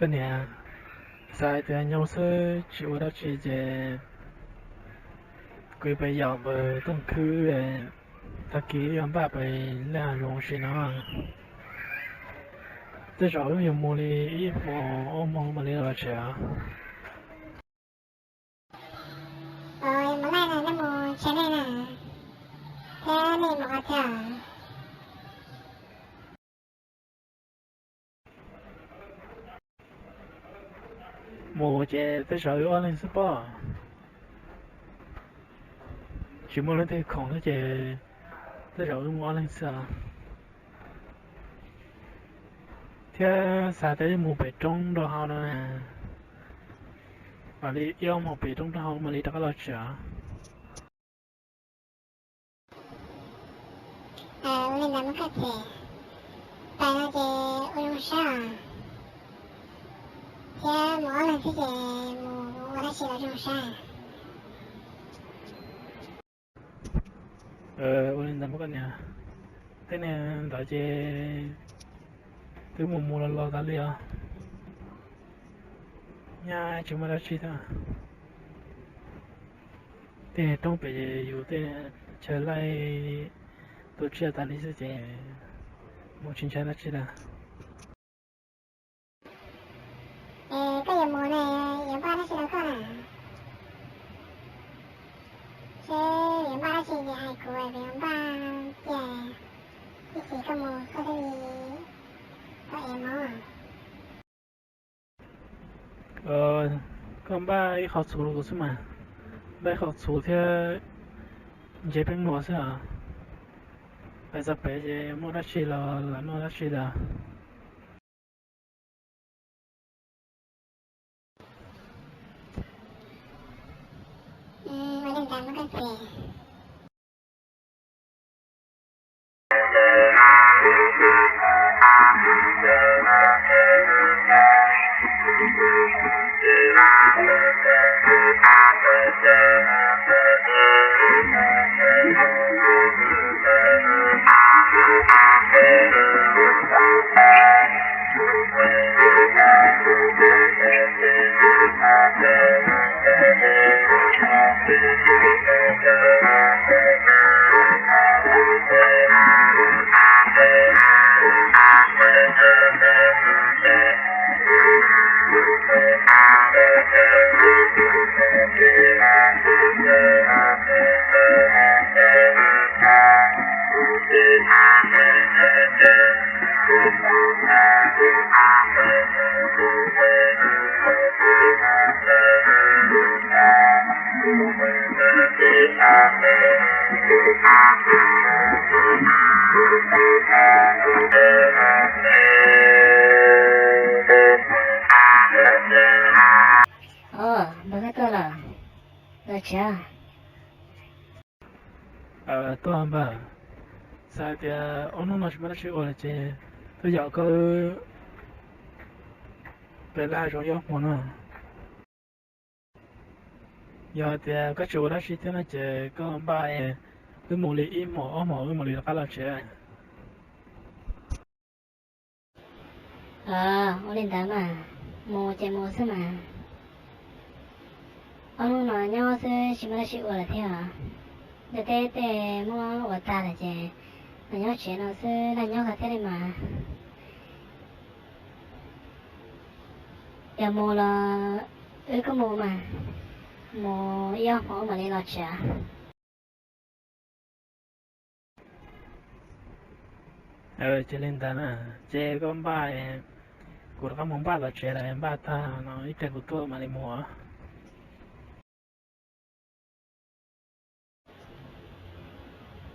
Koj niam, xav hais tias nyob xwb tsis ua dab tsi ces kuv pem yaum npawg Tooj Khwb, tag kis yog npaj pem laj hav zoov si no. Tej zaum wb yuav mus li ib hmos ob hmos mam li los tsev. Mus laj no nej mus tsev nej na, thiab nej mus qhov twg? Mus ces tej zaum wb ob leeg xwb pob. Tsis muaj leej twg khoom thiab ces tej zaum wb mus ob leeg xwb. Thiab xav tias yuav mus pem roob nraub hau no, mam li ib ob hmos pem roob nraub hau mam li rov qab los tsev. Ua li ntawd mas koj txiv, pais no ces ua zoo sab, thiab mus ob leeg xwb ces mus ua dab tsi los zoo sab. Ua li ntawd mas koj niam, tej niag ntawd ces twb mus mus los los tas li os, nyaj tsis muaj dab tsi thiab. Tej niag roob pem yus tej chaw laij tuaj tsiaj tas li xwb ces mus tsis ntshai dab tsi lawm. Es koj yuav mus ne, yuav npaj dab tsi rau koj na? Seb yuav npaj dab tsi ces hais kuv, kuv yuav npaj cia, ib chim koj mus koj thiaj li tau ev mov. Koj npaj ib qho txhuv rau kuv xwb mas, npaj ib qho txhuv thiab ntses peeb luas xwb os. Pais txog pem ces muaj dab tsi los lam noj dab tsi lawm. Os, npawg, koj tuaj los? Los tsev. Tuaj npawg, xav hais tias ob hnub no tsis muaj dab tsi ua lawm ces tuaj yaum koj wb pem laj hav zoov ib ob hmos no. Yog hais tias koj tsis ua dab tsi thiab no ces koj npaj, wb mus li ib hmos ob hmos wb mam li rov qab los tsev. Ua li ntawd mas, mus ces mus xwb mas. Ob hnub no nyob xwb tsis muaj dab tsi ua lawm thiab os. Ntiaj teb tej muab ua tag lawm ces los nyob tsev no xwb, laj nyob kawg thiab li mas. Yog mus los wb kuj mus mas, mus ib ob hmos wb mam li los tsev. Ces li ntawd na, ces koj npaj, Kuv rov qab mus npaj tom tsev lawm, npaj tag no ib pliag kuv tuaj mam li mus.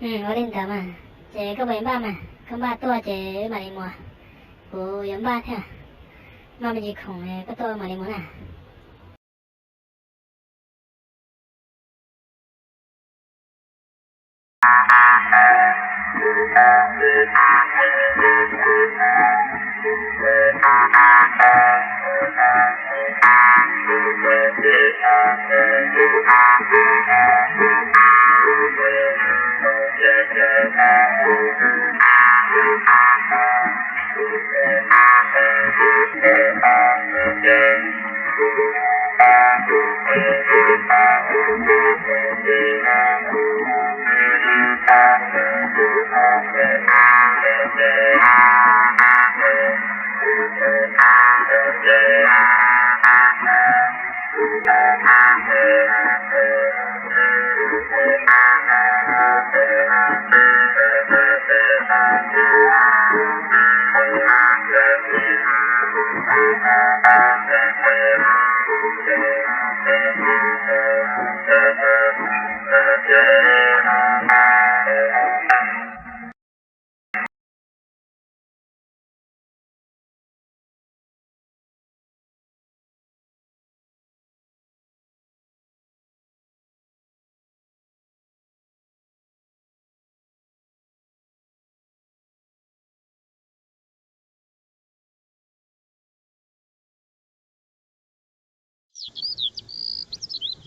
Ua li ntawd mas, ces koj puas npaj mas, koj npaj tuaj ces wb mam li mus. Kuv yuav npaj thiab, npaj me ntsis khoom koj tuaj wb mam li mus na.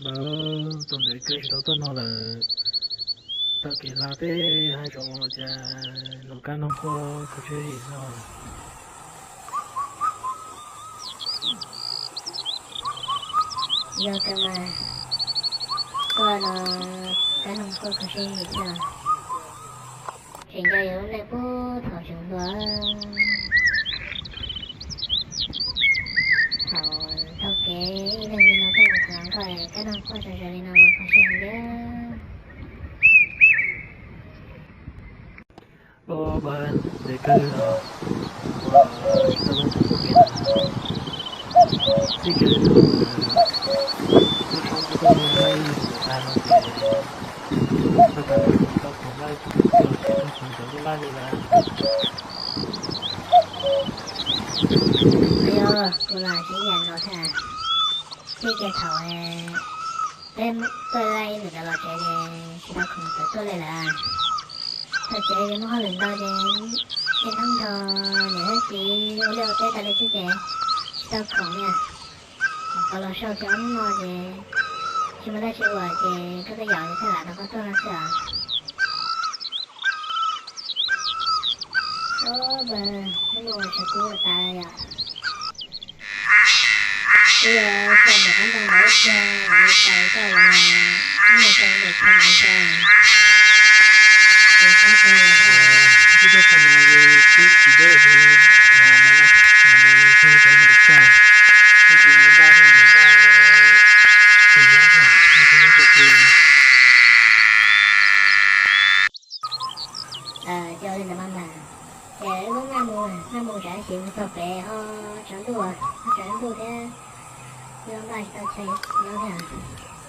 Npawg, tus ntawd kawg tsis tau tuaj no lawm. Tau kev hla tej hav zoov los cas nws kab noog quaj kho siab zim no. Yog kawg mas, tuaj no kab noog quaj kho siab zim xwb. Tseem nco yus lub neej puag thaum tseem hluas, thaum taug kev ib leeg li no tuaj mus tham hluas nkauj es kab noog quaj zom zaws li no mas kho siab heev thiab. Ua npawg, ntev kawg os, ua tsis tau tuaj mus kev na. Txij kiag li thaum lub tshoob tuaj tuaj yog laj ib leeg mus tag no ces tau tas tau khoom laj ib tug tuaj tsis tau khoom cov laj li lawm. Yog kuv los tsis ib yam nkaus thiab. Txij kiag thaum peb tuaj laj ib ntawm ntawd los tsev ces tsis tau khoom txawm tuaj li lawm. Txog tsev ces muaj hauj lwm ntau ces niaj hnub nrog niam thiab txiv ua liaj ua teb tas li xwb ces tsis tau khoom li. Tau los sau kiag ob hnub no ces tsis muaj dab tsi ua ces koj tuaj yaum thiaj lam rov qab tuaj no xwb os. Ub, npawg, hnub no tshav kub tas yom. Wb yuav txog ntawm qab ntoo ntawd ib pliag mam li pais koj los, hnub no tau ntawm txog ntawd tso. Ces sab tau los thiab. Twb txog txog no ces twb tsis deb ces mam mus, mam mus hu cov mam li txog. Twb tsis mus npaj, mus npaj, tus nyob thiab, tus nyob txog twg. Ces ua li ntawd mas mas, ces wb muab npaj mus, npaj mus tsam ib sim mus txog pem ho tsaus ntuj, ho tsaus ntuj thiab, wb npaj tsis tau chaw nyob thiab.